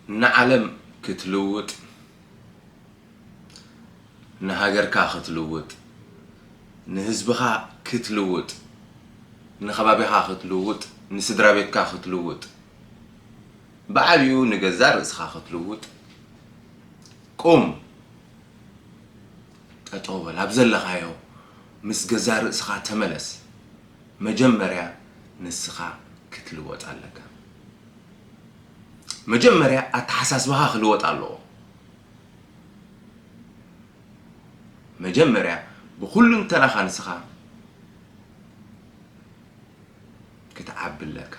ንዓለም ክትልውጥ፣ ንሃገርካ ክትልውጥ፣ ንህዝብኻ ክትልውጥ፣ ንኸባቢኻ ክትልውጥ፣ ንስድራ ቤትካ ክትልውጥ፣ ብዓቢኡ ንገዛእ ርእስኻ ክትልውጥ፣ ቁም፣ ጠጠው በል፣ ኣብ ዘለኻዮ ምስ ገዛእ ርእስኻ ተመለስ። መጀመርያ ንስኻ ክትልወጥ ኣለካ። መጀመርያ ኣተሓሳስባኻ ክልወጥ ኣለዎ። መጀመርያ ብኹልንተናኻ ንስኻ ክትዓቢ ኣለካ።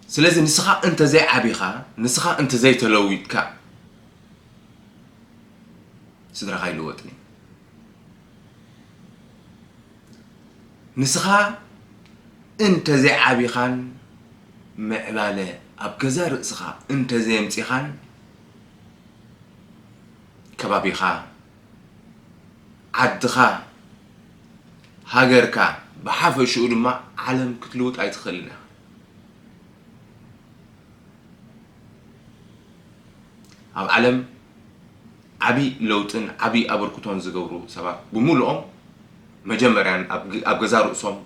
ስለዚ ንስኻ እንተዘይዓቢኻ፣ ንስኻ እንተዘይተለዊጥካ፣ ስድራኻ ኣይልወጥን እዩ። ንስኻ እንተዘይዓቢኻን ምዕባለ ኣብ ገዛእ ርእስኻ እንተዘየምጺኻን፣ ከባቢኻ፣ ዓድኻ፣ ሃገርካ፣ ብሓፈሽኡ ድማ ዓለም ክትልውጥ ኣይትኽእልን ኢኻ። ኣብ ዓለም ዓቢ ለውጥን ዓቢ ኣበርክቶን ዝገብሩ ሰባት ብምሉኦም መጀመርያን ኣብ ግ-፣ ኣብ ገዛ ርእሶም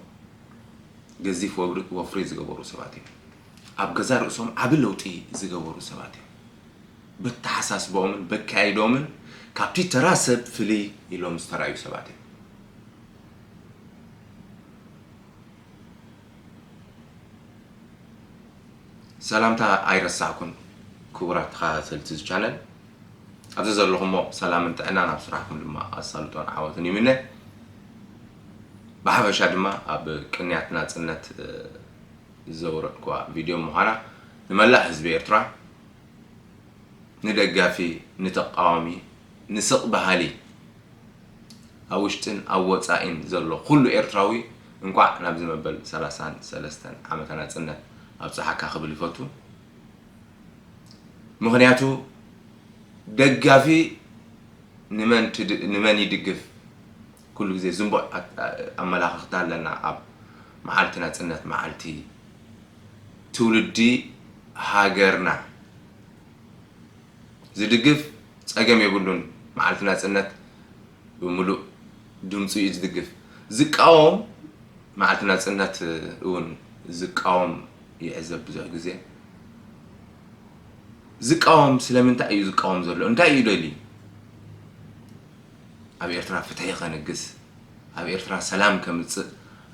ገዚፍ ወብሪ-፣ ወፍሪ ዝገበሩ ሰባት እዮም። ኣብ ገዛ ርእሶም ዓቢ ለውጢ ዝገበሩ ሰባት እዮም። በተሓሳስቦኦምን በካይዶምን ካብቲ ተራ ሰብ ፍልይ ኢሎም ዝተራእዩ ሰባት እዮም። ሰላምታ ኣይረሳዕኩን ክቡራት ተኸታተልቲ እዚ ቻነል። ኣብዚ ዘለኹሞ ሰላምን ጥዕናን ኣብ ስራሕኩም ድማ ኣሳልጦን ዓወትን ይምነ። ብሓፈሻ ድማ ኣብ ቅንያት ናጽነት፣ እ፣ ዘውረድኩዋ ቪድዮ ምዃና ንመላእ ህዝቢ ኤርትራ፣ ንደጋፊ፣ ንተቃዋሚ፣ ንስቕ በሃሊ፣ ኣብ ውሽጥን ኣብ ወጻኢን ዘሎ ኩሉ ኤርትራዊ እንቋዕ ናብዚ መበል ሰላሳን ሰለስተን ዓመተ ናጽነት ኣብጽሓካ ክብል ይፈቱ። ምኽንያቱ ደጋፊ ንመን ትድ-፣ ንመን ይድግፍ? ኩሉ ግዜ ዝንቡዕ ኣት-፣ ኣመላኽኽታ ኣለና ኣብ መዓልቲ ናጽነት፣ መዓልቲ ትውልዲ ሃገርና። ዝድግፍ ጸገም የብሉን። መዓልቲ ናጽነት ብምሉእ ድምጹ እዩ ዝድግፍ። ዝቃወም፣ መዓልቲ ናጽነት እውን ዝቃወም ይዕዘብ ብዙሕ ግዜ። ዝቃወም ስለምንታይ እዩ ዝቃወም ዘሎ? እንታይ እዩ ደልዩ? ኣብ ኤርትራ ፍትሒ ከንግስ፣ ኣብ ኤርትራ ሰላም ከምጽእ፣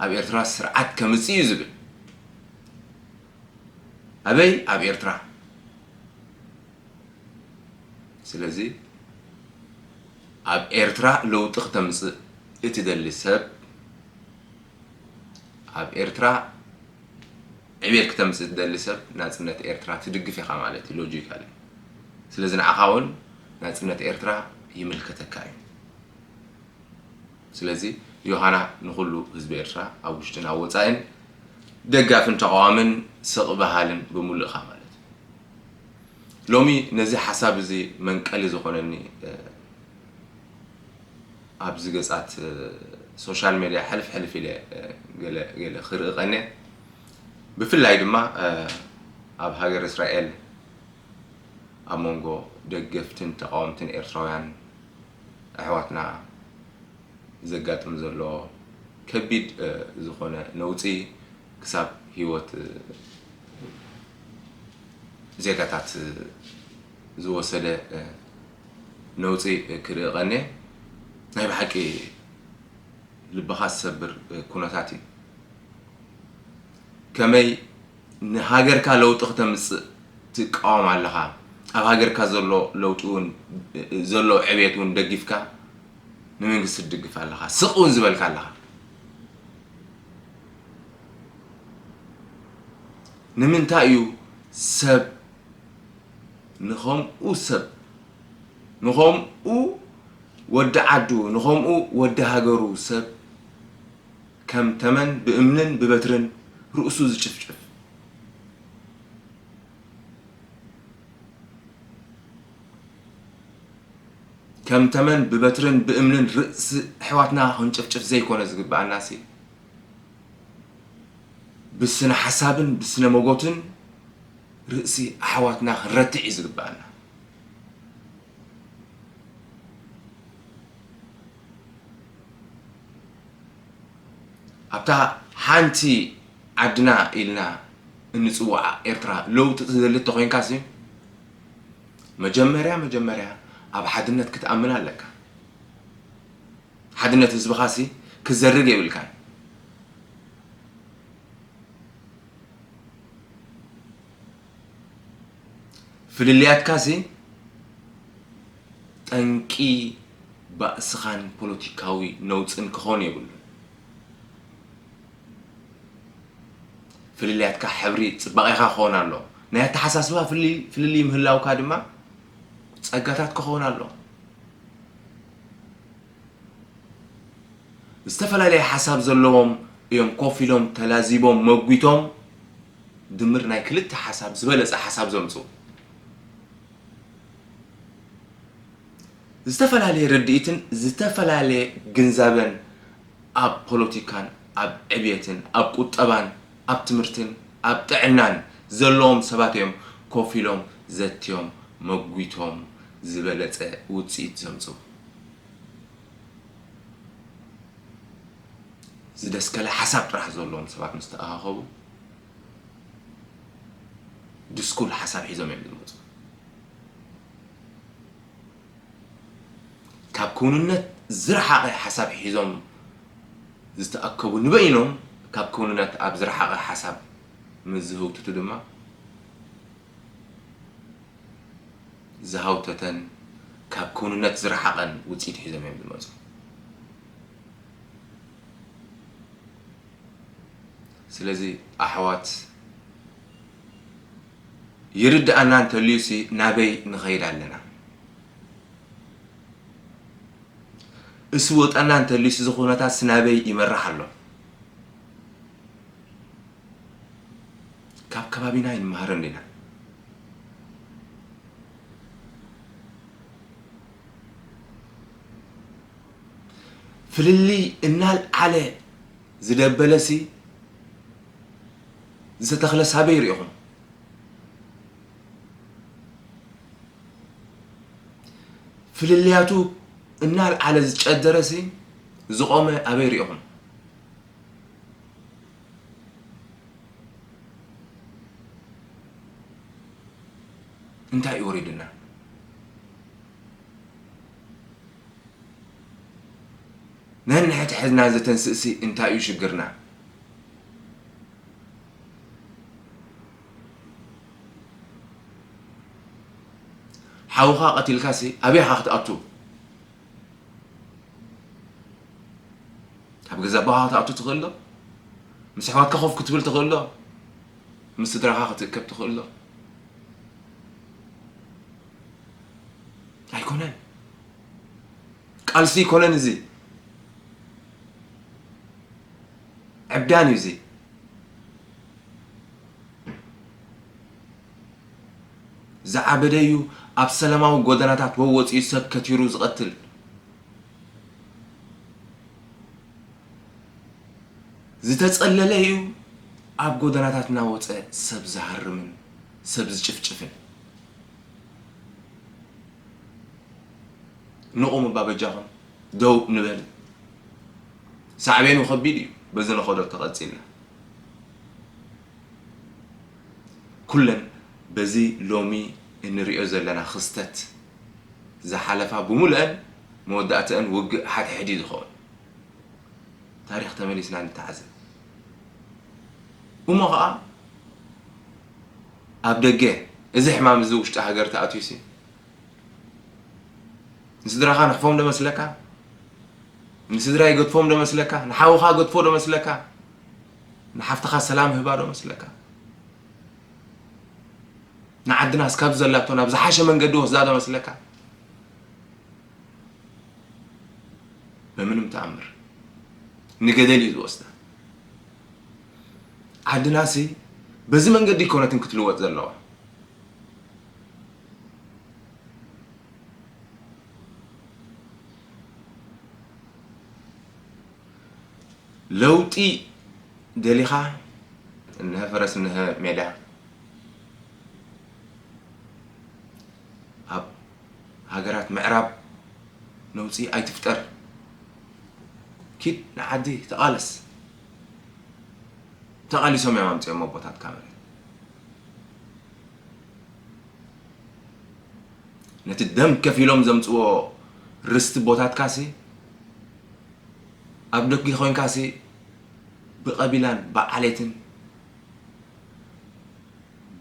ኣብ ኤርትራ ስርዓት ከምጽእ እዩ ዝብል። ኣበይ? ኣብ ኤርትራ። ስለዚ ኣብ ኤርትራ ለውጢ ክተምጽእ እትደሊ ሰብ፣ ኣብ ኤርትራ ዕቤት ክተምጽእ እትደሊ ሰብ ናጽነት ኤርትራ ትድግፍ ኢኻ ማለት እዩ፣ ሎጂካሊ። ስለዚ ንዓኻ እውን ናጽነት ኤርትራ ይምልከተካ እዩ። ስለዚ ዮሃና ንኹሉ ህዝቢ ኤርትራ ኣብ ውሽጥን ኣብ ወጻኢን ደጋፍን ተቓዋምን ስቕ በሃልን ብምሉእኻ ማለት እዩ። ሎሚ ነዚ ሓሳብ እዚ መንቀሊ ዝኾነኒ፣ እ፣ ኣብዚ ገጻት፣ እ፣ ሶሻል ሜድያ ሕልፍ ሕልፍ ኢለ፣ እ፣ ገለ፣ ገለ ክርኢ ቀንየ። ብፍላይ ድማ፣ እ፣ ኣብ ሃገር እስራኤል ኣብ መንጎ ደገፍትን ተቓወምትን ኤርትራውያን ኣሕዋትና ዘጋጥም ዘሎ ከቢድ፣ እ፣ ዝኾነ ነውጺ ክሳብ ህይወት፣ እ፣ ዜጋታት፣ እ፣ ዝወሰደ፣ እ፣ ነውጺ፣ እ፣ ክርኢ ቀንየ። ናይ ብሓቂ ልብኻ ዝሰብር፣ እ፣ ኩነታት እዩ። ከመይ ንሃገርካ ለውጢ ክተምጽእ ትቃወም ኣለኻ? ኣብ ሃገርካ ዘሎ ለውጢ እውን፣ ዘሎ ዕቤት እውን ደጊፍካ ንመንግስቲ ትድግፍ ኣለኻ። ስቕ እውን ዝበልካ ኣለኻ። ንምንታይ እዩ ሰብ ንኸምኡ ሰብ፣ ንኸምኡ ወዲ ዓዱ፣ ንኸምኡ ወዲ ሃገሩ ሰብ ከም ተመን ብእምንን ብበትርን ርእሱ ዝጭፍጭፍ? ከም ተመን ብበትርን ብእምንን ርእሲ ኣሕዋትና ክንጭፍጭፍ ዘይኮነ ዝግብኣናሲ፣ ብስነ ሓሳብን ብስነ መጎትን ርእሲ ኣሕዋትና ክንረትዕ እዩ ዝግብኣና። ኣብታ ሓንቲ ዓድና ኢልና እንጽውዓ ኤርትራ ለውጢ ትደሊ እንተኾይንካሲ፣ መጀመርያ መጀመርያ ኣብ ሓድነት ክትኣምን ኣለካ። ሓድነት ህዝብኻሲ ክዘርግ የብልካን። ፍልልያትካሲ ጠንቂ ባእስኻን ፖለቲካዊ ነውጽን ክኾን የብሉን። ፍልልያትካ ሕብሪ ጽባቐኻ ክኾን ኣሎ። ናይ ኣተሓሳስባ ፍልልይ፣ ፍልልይ ምህላውካ ድማ ጸጋታት ክኾን ኣሎ። ዝተፈላለየ ሓሳብ ዘለዎም እዮም ኮፍ ኢሎም፣ ተላዚቦም፣ መጒቶም፣ ድምር ናይ ክልተ ሓሳብ ዝበለጸ ሓሳብ ዘምጽኡ። ዝተፈላለየ ርድኢትን ዝተፈላለየ ግንዛበን ኣብ ፖለቲካን ኣብ ዕብየትን ኣብ ቁጠባን ኣብ ትምህርትን ኣብ ጥዕናን ዘለዎም ሰባት እዮም ኮፍ ኢሎም ዘትዮም መጒቶም ዝበለጸ ውጽኢት ዘምጽኡ። ዝደስከለ ሓሳብ ጥራሕ ዘለዎም ሰባት ምስ ተኣኻኸቡ ድስኩል ሓሳብ ሒዞም እዮም ዝመጹ። ካብ ክውንነት ዝረሓቐ ሓሳብ ሒዞም ዝተኣከቡ ንበይኖም ካብ ክውንነት ኣብ ዝረሓቐ ሓሳብ ምስ ዝህውትቱ ድማ ዝሃውተተን ካብ ክውንነት ዝረሓቐን ውጽኢት ሒዞም እዮም ዝመጹ። ስለዚ ኣሕዋት ይርድኣና እንተልዩሲ ናበይ ንኸይድ ኣለና? እሱ ወጠና እንተልዩሲ እዚ ኩነታትሲ ናበይ ይመርሕ ኣሎ? ካብ ከባቢና ይንመሃር እንዲና። ፍልልይ እናልዓለ ዝደበለሲ ዝተተኽለስ ኣበይ ርኢኹም? ፍልልያቱ እናልዓለ ዝጨደረሲ ዝቖመ ኣበይ ርኢኹም? እንታይ እዩ ወሪዱና? ነንሕድሕድና ዘተንስእሲ እንታይ እዩ ሽግርና? ሓውኻ ቀቲልካሲ ኣበይ ኢኻ ክትኣቱ? ኣብ ገዛ ኣቦኻ ክትኣቱ ትኽእል ዶ? ምስ ኣሕዋትካ ኮፍ ክትብል ትኽእል ዶ? ምስ ስድራኻ ክትእከብ ትኽእል ዶ? ኣይኮነን። ቃልሲ ኣይኮነን እዚ። ዕብዳን እዩ እዚ። ዝዓበደ እዩ ኣብ ሰላማዊ ጎደናታት ወወፂኡ ሰብ ከቲሩ ዝቐትል። ዝተጸለለ እዩ ኣብ ጎደናታት እናወጸ ሰብ ዝሃርምን ሰብ ዝጭፍጭፍን። ንቑም እባ በጃኹም ደው ንበል። ሳዕቤኑ ከቢድ እዩ በዚ ንኸዶ ተቐጺልና። ኩለን በዚ ሎሚ እንሪኦ ዘለና ክስተት ዝሓለፋ ብምሉአን መወዳእተአን ውግእ ሓድሕድ እዩ ዝኸውን። ታሪኽ ተመሊስና ንተዓዘብ። እሞ ኸዓ ኣብ ደገ እዚ ሕማም እዚ ውሽጢ ሃገር ተኣትዩሲ ንስድራኻ ንሕፎም ዶ መስለካ? ንስድራይ ገድፎም ዶ መስለካ? ንሓውኻ ገድፎ ዶ መስለካ? ንሓፍትኻ ሰላም ህባ ዶ መስለካ? ንዓድና እስካብ ዘላቶ ናብ ዝሓሸ መንገዲ ወስዳ ዶ መስለካ? በምንም ተኣምር ንገደል እዩ ዝወስዳ። ዓድናሲ በዚ መንገዲ ኣይኮነትን ክትልወጥ ዘለዋ። ለውጢ ደሊኻ እነሀ ፈረስ እነሀ ሜዳ። ኣብ ሃገራት ምዕራብ ነውጺ ኣይትፍጠር። ኪድ ንዓዲ ተቓለስ። ተቓሊሶም እዮም ኣምጺኦም ኣቦታትካ መሬት። ነቲ ደም ከፊሎም ዘምጽዎ ርስቲ ቦታትካሲ ኣብ ደጊ ኮይንካሲ ብቐቢላን ብዓሌትን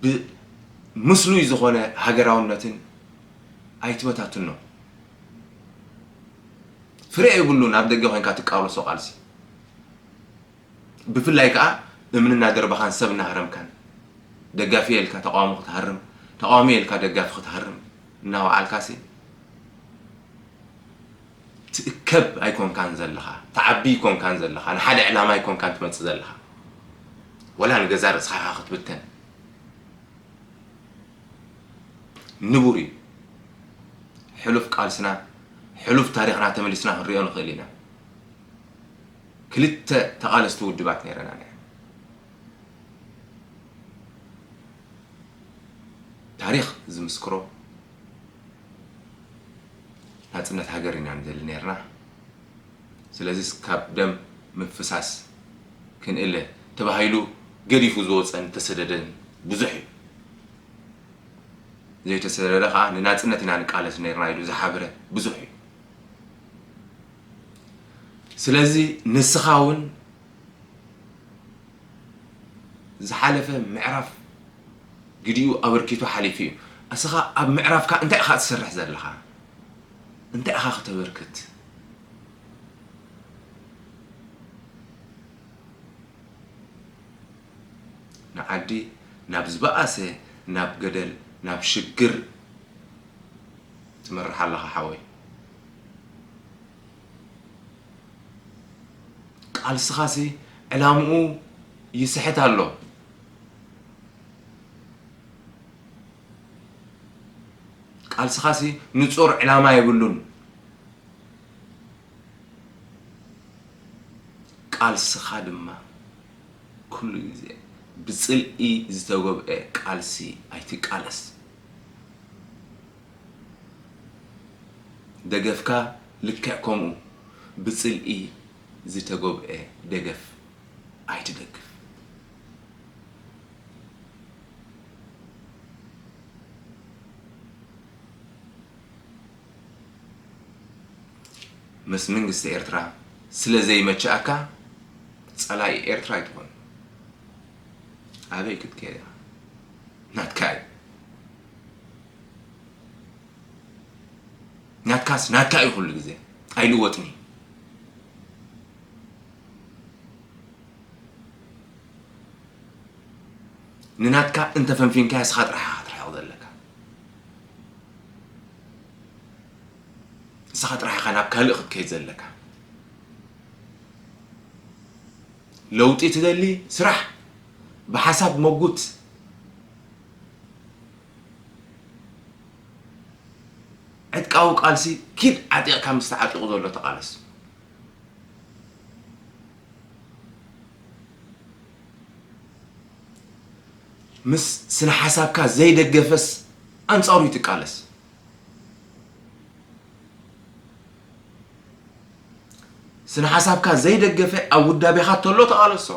ብምስሉይ ዝኾነ ሃገራውነትን ኣይትበታትኖ። ፍረ የብሉን ኣብ ደገ ኮይንካ ትቃለሶ ቃልሲ። ብፍላይ ከኣ እምኒ እናደርበኻን ሰብ እናሃረምካን፣ ደጋፊ ኢልካ ተቃዋሚ ክትሃርም፣ ተቃዋሚ ኢልካ ደጋፊ ክትሃርም እናወዓልካሲ ትእከብ ኣይኮንካን ዘለኻ፣ ትዓቢ ኣይኮንካን ዘለኻ፣ ንሓደ ዕላማ ኣይኮንካን ትመጽእ ዘለኻ። ወላ ንገዛእ ርእስኻ ኢኻ ክትብተን። ንቡር እዩ። ሕሉፍ ቃልስና፣ ሕሉፍ ታሪኽና ተመሊስና ክንሪኦ ንኽእል ኢና። ክልተ ተቓለስቲ ውድባት ነይረና ኢና። ታሪኽ ዝምስክሮ ናጽነት ሃገር ኢና ንደሊ ነይርና። ስለዚስ ካብ ደም ምፍሳስ ክንእለ ተባሂሉ ገዲፉ ዝወጸን ዝተሰደደን ብዙሕ እዩ። ዘይተሰደደ ኸኣ ንናጽነት ኢና ንቃለስ ነይርና ኢሉ ዝሓበረ ብዙሕ እዩ። ስለዚ ንስኻ እውን ዝሓለፈ ምዕራፍ ግዲኡ ኣበርኪቱ ሓሊፉ እዩ። እስኻ ኣብ ምዕራፍካ እንታይ ኢኻ ትሰርሕ ዘለኻ? እንታይ ኢኻ ክተበርክት? ንዓዲ ናብ ዝበኣሰ፣ ናብ ገደል፣ ናብ ሽግር ትመርሕ ኣለኻ ሓወይ። ቃልስኻሲ ዕላምኡ ይስሕት ኣሎ። ቃልስኻሲ ንጹር ዕላማ የብሉን። ቃልስኻ ድማ ኩሉ ግዜ ብጽልኢ ዝተጎብኤ ቃልሲ ኣይትቃለስ። ደገፍካ ልክዕ ከምኡ ብጽልኢ ዝተጎብኤ ደገፍ ኣይትደግፍ። ምስ መንግስቲ ኤርትራ ስለ ዘይመችኣካ ጸላኢ ኤርትራ ኣይትኾን። ኣበይ ክትከይድ ኢኻ? ናትካ እዩ። ናትካስ ናትካ እዩ ኩሉ ግዜ። ኣይልወጥን እዩ። ንናትካ እንተፈንፊንካ እስኻ ጥራሕ ኢኻ ክትርሕቕ ዘለካ። እስኻ ጥራሕ ኢኻ ናብ ካልእ ክትከይድ ዘለካ። ለውጢ ትደሊ ስራሕ፣ ብሓሳብ መጉት። ዕጥቃዊ ቃልሲ ኪድ ዓጢቕካ ምስ ተዓጢቑ ዘሎ ተቓለስ። ምስ ስነ ሓሳብካ ዘይደገፈስ ኣንጻሩ ይትቃለስ። ስነ ሓሳብካ ዘይደገፈ ኣብ ውዳቤኻ ተሎ ተቓለሶ።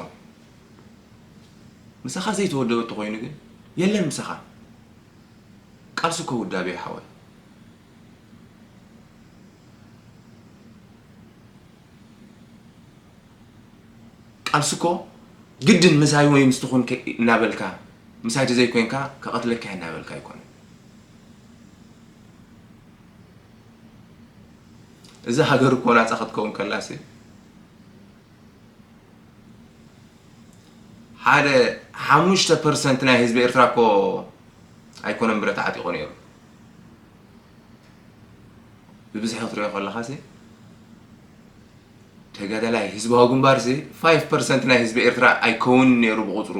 ምሳኻ ዘይተወደበ እንተኾይኑ ግን የለን ምሳኻ። ቃልሲ እኮ ውዳቤ እዩ ሓወይ። ቃልሲ እኮ ግድን ምሳይ ወይ ምስ ትኹን ከ-፣ እናበልካ፣ ምሳይ ተዘይኮይንካ ከቐትለካ እየ እናበልካ ኣይኮነን። እዛ ሃገር እኮ ናጻ ክትከውን ከላሲ ሓደ ሓሙሽተ ፐርሰንት ናይ ህዝቢ ኤርትራ እኮ ኣይኮነን ብረት ዓጢቑ ነይሩ። ብብዝሒ ክትሪኦ ከለኻሲ ተጋዳላይ ህዝባዊ ግንባርሲ ፋይቭ ፐርሰንት ናይ ህዝቢ ኤርትራ ኣይከውንን ነይሩ ብቑጽሩ።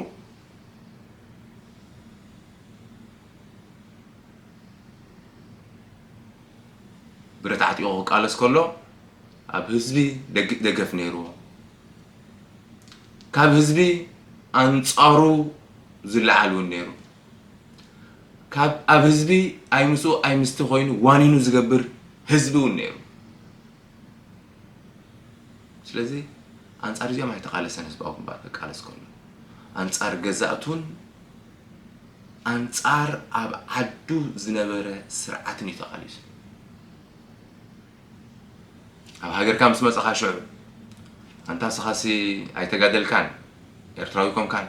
ብረት ዓጢቑ ክቃለስ ከሎ ኣብ ህዝቢ ደግ-፣ ደገፍ ነይርዎ። ካብ ህዝቢ ኣንጻሩ ዝለዓል እውን ነይሩ። ካብ ኣብ ህዝቢ ኣይምስኡ ኣይምስቲ ኮይኑ ዋኒኑ ዝገብር ህዝቢ እውን ነይሩ። ስለዚ ኣንጻር እዚኦም ኣይተቓለሰን ህዝባዊ ግንባር ክቃለስ ከሎ። ኣንጻር ገዛእቱን ኣንጻር ኣብ ዓዱ ዝነበረ ስርዓትን እዩ ተቓሊሱ። ኣብ ሃገርካ ምስ መጻኻ ሽዑ ኣንታ ስኻሲ ኣይተጋደልካን ኤርትራዊ ኮንካን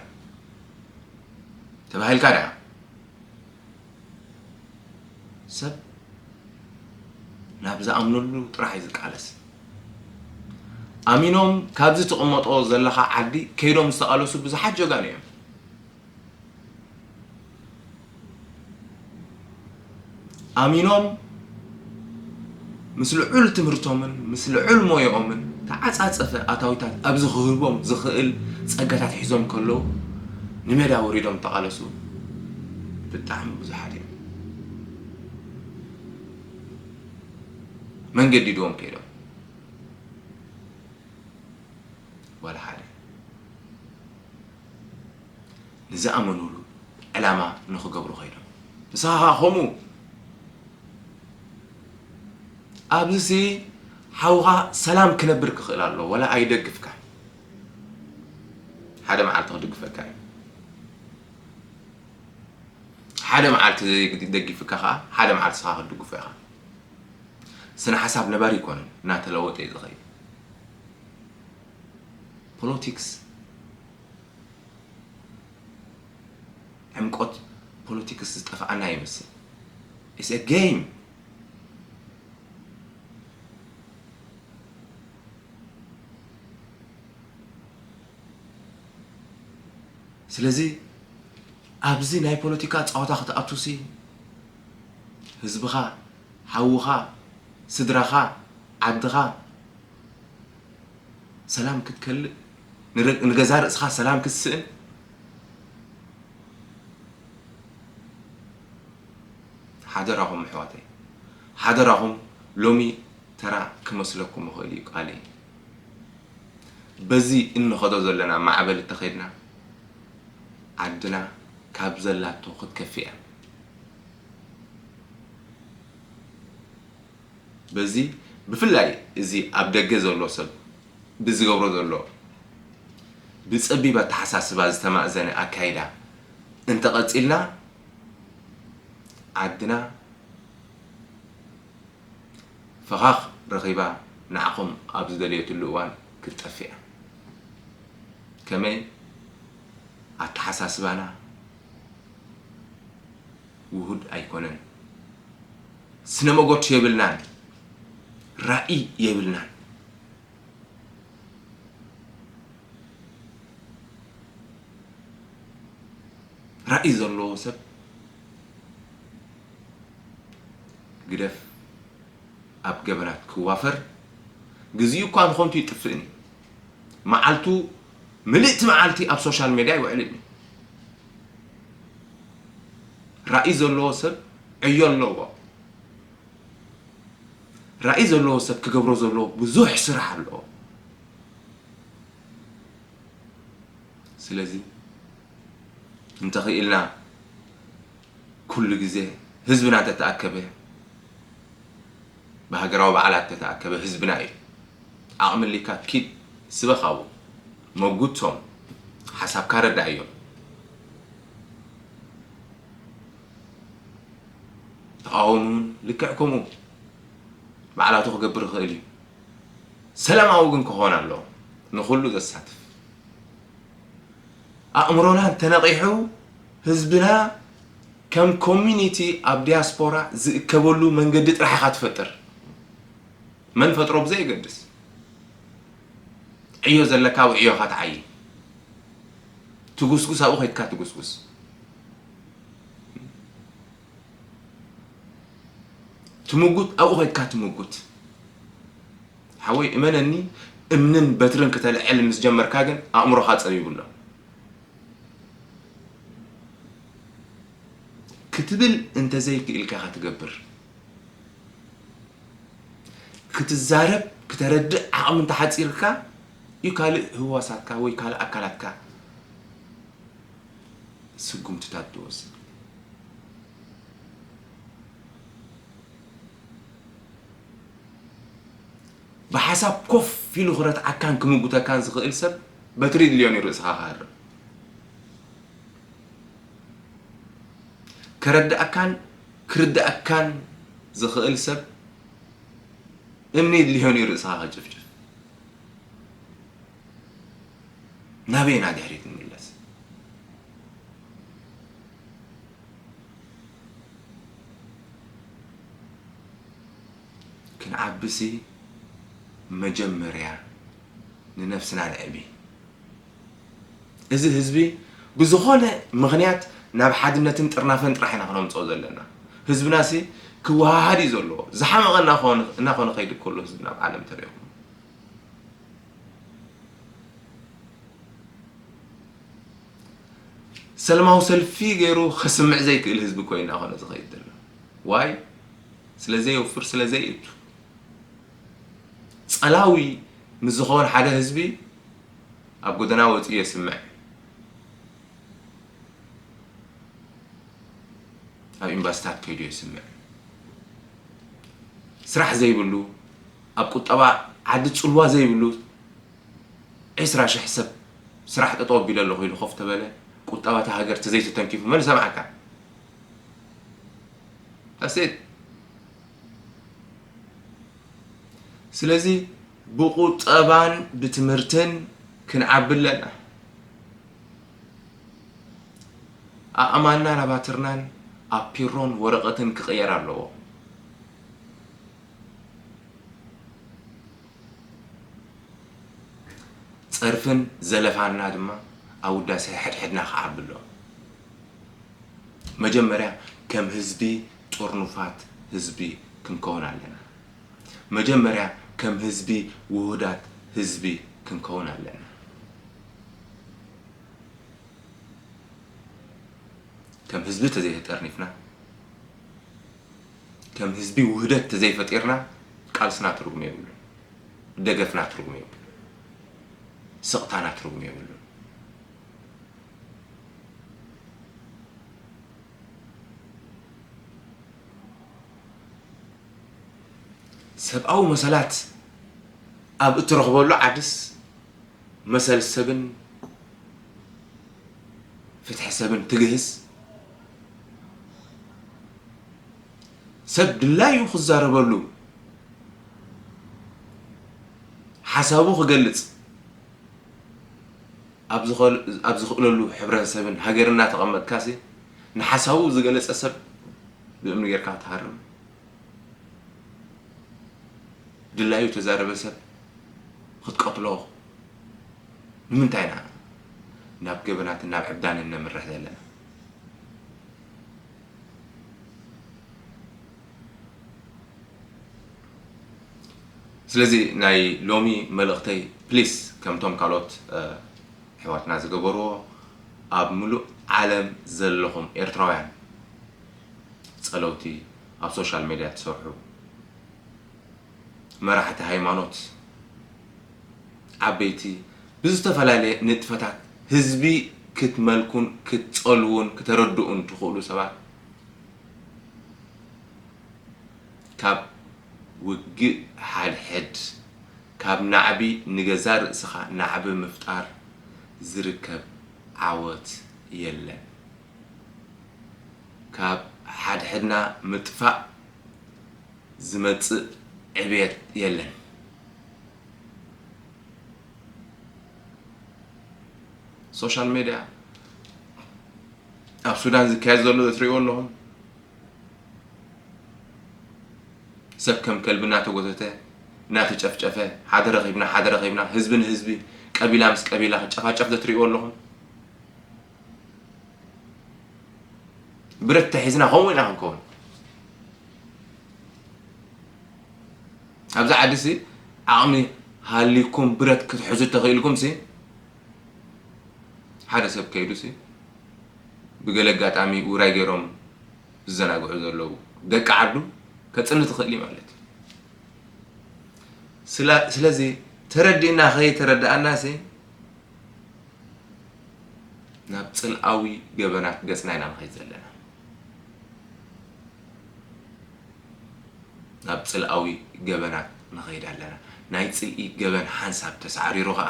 ተባሂልካ ደኣ ሰብ ናብ ዝኣምነሉ ጥራሕ እዩ ዝቃለስ። ኣሚኖም ካብዚ ትቕመጦ ዘለኻ ዓዲ ከይዶም ዝተቓለሱ ብዙሓት ጀጋኑ እዮም። ኣሚኖም ምስ ልዑል ትምህርቶምን ምስ ልዑል ሞያኦምን ተዓጻጸፈ ኣታዊታት ኣብዚ ክህቦም ዝኽእል ጸጋታት ሒዞም ከለዉ ንሜዳ ወሪዶም ተቓለሱ ብጣዕሚ ብዙሓት እዮም። መን ገዲድዎም ከይዶም? ዋላ ሓደ። ንዝኣመኑሉ ዕላማ ንኽገብሩ ከይዶም። ንስኻ ኸኣ ከምኡ። ኣብዚሲ ሓውኻ ሰላም ክነብር ክኽእል ኣለዎ፣ ዋላ ኣይደግፍካ። ሓደ መዓልቲ ክድግፈካ እዩ። ሓደ መዓልቲ ደጊፍካ ኸኣ፣ ሓደ መዓልቲ ንስኻ ክትድግፎ ኢኻ። ስነ ሓሳብ ነባሪ ኣይኮነን፣ እናተለወጠ እዩ ዝኸይድ። ፖለቲክስ፣ ዕምቆት ፖለቲክስ ዝጠፍኣና ይመስል። It's a game። ስለዚ ኣብዚ ናይ ፖለቲካ ጸወታ ክትኣቱሲ ህዝብኻ፣ ሓውኻ፣ ስድራኻ፣ ዓድኻ ሰላም ክትከልእ፣ ንረ-፣ ንገዛ ርእስኻ ሰላም ክትስእን፣ ሓደራኹም ኣሕዋተይ፣ ሓደራኹም። ሎሚ ተራ ክመስለኩም ይኽእል እዩ ቃለይ። በዚ እንኸዶ ዘለና ማዕበል እንተኸድና፣ ዓድና ካብ ዘላቶ ክትከፍእ እያ። በዚ ብፍላይ እዚ ኣብ ደገ ዘሎ ሰብ ብዝገብሮ ዘሎ ብጸቢብ ኣተሓሳስባ ዝተማእዘነ ኣካይዳ እንተቐጺልና፣ ዓድና ፈኻኽ ረኺባ ንዓኹም ኣብ ዝደለየትሉ እዋን ክትጠፍእ እያ። ከመይ ኣተሓሳስባና ውሁድ ኣይኮነን። ስነ መጎት የብልናን፣ ራኢ የብልናን። ራኢ ዘለዎ ሰብ ግደፍ ኣብ ገበናት ክዋፈር፣ ግዜኡ እኳ ንኸንቱ ይጥፍእን እዩ። መዓልቱ፣ ምልእቲ መዓልቲ ኣብ ሶሻል ሜድያ ይውዕልን እዩ። ራኢ ዘለዎ ሰብ ዕዮ ኣለዎ። ራኢ ዘለዎ ሰብ ክገብሮ ዘለዎ ብዙሕ ስራሕ ኣለዎ። ስለዚ እንተኽኢልና ኩሉ ግዜ ህዝብና እንተተኣከበ፣ ብሃገራዊ በዓላት እንተተኣከበ ህዝብና እዩ። ዓቕሚ ኣሊካ ኪድ ስበኽ ኣብኡ፣ መጉቶም፣ ሓሳብካ ረዳእዮም። ተቓወሙ እውን ልክዕ ከምኡ ባዕላቱ ክገብር ይኽእል እዩ። ሰላማዊ ግን ክኾን ኣለዎ፣ ንኹሉ ዘሳትፍ። ኣእምሮና እንተነቒሑ ህዝብና ከም ኮሚኒቲ ኣብ ዲያስፖራ ዝእከበሉ መንገዲ ጥራሕ ኢኻ ትፈጥር። መን ፈጥሮ ብዘየገድስ፣ ዕዮ ዘለካ ኣብ ዕዮኻ ትዓዪ። ትጉስጉስ ኣብኡ ከይድካ ትጉስጉስ። ትምጉት ኣብኡ ከይድካ ትምጉት። ሓወይ እመነኒ፣ እምንን በትርን ክተልዕል ምስ ጀመርካ ግን ኣእምሮኻ ጸቢቡ ኣሎ። ክትብል እንተዘይክኢልካ ኢኻ ትገብር። ክትዛረብ፣ ክተረድእ ዓቕሚ እንተሓጺርካ እዩ ካልእ ህዋሳትካ ወይ ካልእ ኣካላትካ ስጉምትታት ትወስድ። ብሓሳብ ኮፍ ኢሉ ክረትዓካን ክምጉተካን ዝኽእል ሰብ በትሪ ድልዮን እዩ ርእስኻ ክሃርም። ከረድኣካን ክርድኣካን ዝኽእል ሰብ እምኒ ድልዮን እዩ ርእስኻ ክጭፍጭፍ። ናበይ ኢና ድሕሪት ንምለስ? ክንዓብሲ መጀመርያ ንነፍስና ንዕቢ። እዚ ህዝቢ ብዝኾነ ምኽንያት ናብ ሓድነትን ጥርናፈን ጥራሕ ኢና ክነምፅኦ ዘለና። ህዝብናሲ ክወሃሃድ እዩ ዘለዎ። ዝሓመቐ እናኾነ እናኾነ ከይድ ከሎ ህዝቢ ናብ ዓለም ተሪኹ። ሰላማዊ ሰልፊ ገይሩ ከስምዕ ዘይክእል ህዝቢ እኮ እዩ እናኾነ ዝኸይድ ዘሎ። ዋይ? ስለ ዘየውፍር፣ ስለ ዘይእቱ። ጸላዊ ምስ ዝኸውን ሓደ ህዝቢ ኣብ ጎደና ወጺኡ የስምዕ። ኣብ ኤምባሲታት ከይዱ የስምዕ። ስራሕ ዘይብሉ፣ ኣብ ቁጠባ ዓዲ ጽልዋ ዘይብሉ፣ ዕስራ ሽሕ ሰብ ስራሕ ጠጠው ኣቢለ ኣለኹ ኢሉ ኮፍ ተበለ፣ ቁጠባ እታ ሃገር ተዘይተተንኪፉ መን ሰምዓካ? That's it። ስለዚ ብቁጠባን ብትምህርትን ክንዓቢ ኣለና። ኣእማንናን ኣባትርናን ኣብ ፒሮን ወረቐትን ክቕየር ኣለዎ። ጸርፍን ዘለፋንና ድማ ኣብ ውዳሴ ሕድሕድና ክዓቢ ኣለዎ። መጀመርያ ከም ህዝቢ ጥርኑፋት ህዝቢ ክንከውን ኣለና። መጀመርያ ከም ህዝቢ ውሁዳት ህዝቢ ክንከውን ኣለና። ከም ህዝቢ ተዘይተጠርኒፍና፣ ከም ህዝቢ ውህደት ተዘይፈጢርና፣ ቃልስና ትርጉም የብሉን። ደገፍና ትርጉም የብሉን። ስቕታና ትርጉም የብሉን። ሰብኣዊ መሰላት ኣብ እትረኽበሉ ዓድስ መሰል ሰብን ፍትሒ ሰብን ትግህስ፣ ሰብ ድላዩ ክዛረበሉ፣ ሓሳቡ ክገልጽ ኣብ ዝኸል-፣ ኣብ ዝኽእለሉ ሕብረተሰብን ሃገርን እናተቐመጥካሲ፣ ንሓሳቡ ዝገለጸ ሰብ ብእምኒ ጌርካ ክትሃርም፣ ድላዩ ተዛረበ ሰብ ክትቀትሎ፣ ንምንታይ ኢና ናብ ገበናትን ናብ ዕብዳንን ነምርሕ ዘለና? ስለዚ ናይ ሎሚ መልእኽተይ፣ ፕሊስ፣ ከምቶም ካልኦት፣ እ፣ ኣሕዋትና ዝገበርዎ፣ ኣብ ምሉእ ዓለም ዘለኹም ኤርትራውያን ጸለውቲ፣ ኣብ ሶሻል ሜድያ ትሰርሑ፣ መራሕቲ ሃይማኖት፣ ዓበይቲ፣ ብዝተፈላለየ ንጥፈታት ህዝቢ ክትመልኩን ክትጸልዉን ክተረድኡን ትኽእሉ ሰባት፣ ካብ ውግእ ሓድሕድ፣ ካብ ናዕቢ ንገዛእ ርእስኻ ናዕቢ ምፍጣር ዝርከብ ዓወት የለን። ካብ ሓድሕድና ምጥፋእ ዝመጽእ ዕብየት የለን። ሶሻል ሜድያ ኣብ ሱዳን ዝካየድ ዘሎ ትርእይዎ ኣለኹም። ሰብ ከም ከልቢ እናተጎተተ፣ እናተጨፍጨፈ፣ ሓደ ረኺብና፣ ሓደ ረኺብና፣ ህዝቢ ንህዝቢ፣ ቀቢላ ምስ ቀቢላ ክጨፋጨፍ ዘትርእይዎ ኣለኹም። ብረት ተሒዝና ከምኡ ኢና ክንከውን። ኣብዚ ዓዲ ሲ ዓቕሚ ሃሊኩም ብረት ክትሕዙ ተኽኢልኩም ሲ ሓደ ሰብ ከይዱ ሲ ብገለ ኣጋጣሚ ውራይ ገይሮም ዝዘናግዑ ዘለዉ ደቂ ዓዱ ከጽሊ ትኽእል እዩ ማለት እዩ። ስላ-፣ ስለዚ ተረዲእና ከይተረዳእና ሲ ናብ ጽልኣዊ ገበናት ገጽና ኢና ንኸይድ ዘለና። ናብ ጽልኣዊ ገበናት ንኸይድ ኣለና። ናይ ጽልኢ ገበን ሓንሳብ ተሳዕሪሩ ኸኣ፣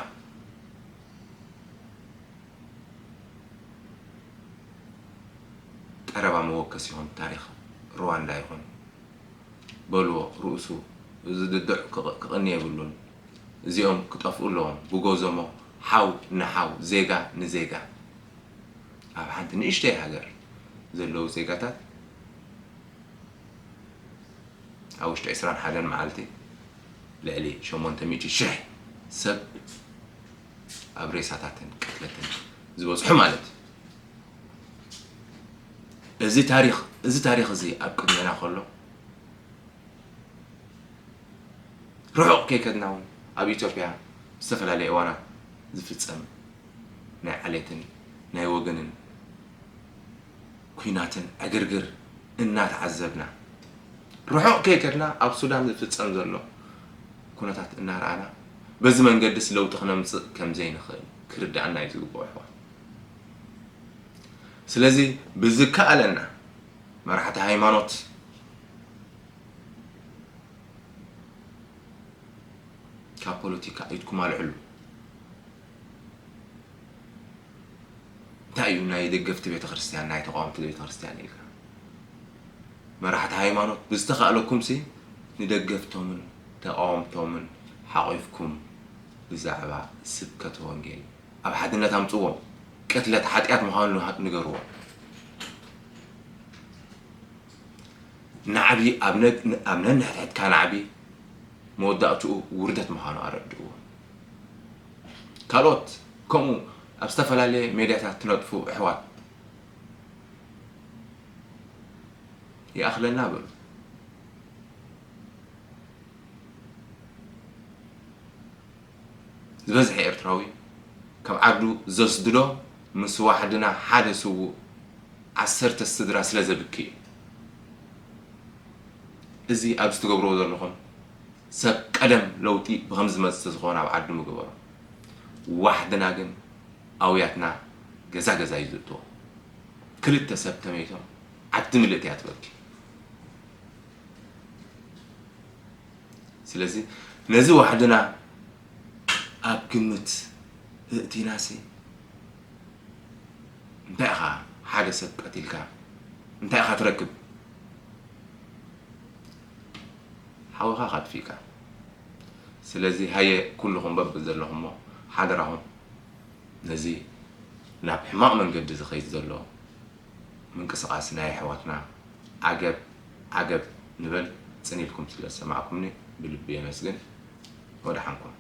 ቀረባ መወከሲ ይኹን፣ ታሪኽ ሩዋንዳ ይኹን፣ በልዎ ርእሱ፣ እዚ ድዱዕ ክቕ-፣ ክቕኒ የብሉን። እዚኦም ክጠፍኡ ኣለዎም። ብጎዞሞ ሓው ንሓው፣ ዜጋ ንዜጋ። ኣብ ሓንቲ ንእሽተይ ሃገር ዘለዉ ዜጋታት ኣብ ውሽጢ ዕስራን ሓደን መዓልቲ ልዕሊ ሸሞንተ ሚእቲ ሽሕ ሰብ ኣብ ሬሳታትን ቅትለትን ዝበጽሑ ማለት እዩ። እዚ ታሪኽ፣ እዚ ታሪኽ እዚ ኣብ ቅድሜና ከሎ፣ ርሑቕ ከይከድና እውን ኣብ ኢትዮጵያ ዝተፈላለየ እዋናት ዝፍጸም ናይ ዓሌትን ናይ ወገንን ኲናትን ዕግርግር እናተዓዘብና፣ ርሑቕ ከይከድና ኣብ ሱዳን ዝፍጸም ዘሎ ኩነታት እናረኣና፣ በዚ መንገድስ ለውጢ ክነምጽእ ከም ዘይንኽእል ክርድኣና እዩ ዝግብኦ፣ ኣሕዋት። ስለዚ ብዝከኣለና መራሕቲ ሃይማኖት፣ ካብ ፖለቲካ ኢድኩም ኣልዕሉ። እንታይ እዩ ናይ ደገፍቲ ቤተክርስትያን፣ ናይ ተቃወምቲ ቤተክርስትያን ኢልካ? መራሕቲ ሃይማኖት ብዝተኻእለኩምሲ ንደገፍቶምን ተቃወምቶምን ሓቒፍኩም ብዛዕባ ስብከተ ወንጌል ኣብ ሓድነት ኣምጽዎም። ቅትለት ሓጢኣት ምዃኑ ንገርዎም። ናዕቢ ኣብ ነ-፣ ኣብ ነንሕድሕድካ ናዕቢ መወዳእትኡ ውርደት ምዃኑ ኣረድእዎ። ካልኦት ከምኡ ኣብ ዝተፈላለየ ሜድያታት ትነጥፉ ኣሕዋት፣ ይኣኽለና በሉ። ዝበዝሐ ኤርትራዊ ካብ ዓዱ ዘስድዶ ምስ ዋሕድና ሓደ ስዉእ ዓሰርተ ስድራ ስለ ዘብኪ እዩ። እዚ ኣብዚ ትገብርዎ ዘለኹም ሰብ ቀደም ለውጢ ብኸም ዝመጽእ ዝኾነ ኣብ ዓዱ ምገበሮ። ዋሕድና ግን ኣውያትና ገዛ ገዛ እዩ ዝእትዎ። ክልተ ሰብ ተመይቶም ዓዲ ምልእቲ እያ ትበኪ። ስለዚ ነዚ ዋሕድና ኣብ ግምት እእቲናሲ፣ እንታይ ኢኻ ሓደ ሰብ ቀቲልካ እንታይ ኢኻ ትረክብ? ሓውኻ ካጥፊእካ። ስለዚ ሃየ ኩልኹም በብዘለኹሞ ሓደራኹም ነዚ ናብ ሕማቕ መንገዲ ዝኸይድ ዘሎ ምንቅስቓስ ናይ ኣሕዋትና ዓገብ ዓገብ ንበል። ጽን ኢልኩም ስለ ዝሰማዕኩምኒ ብልቢ የመስግን። ወደሓንኩም።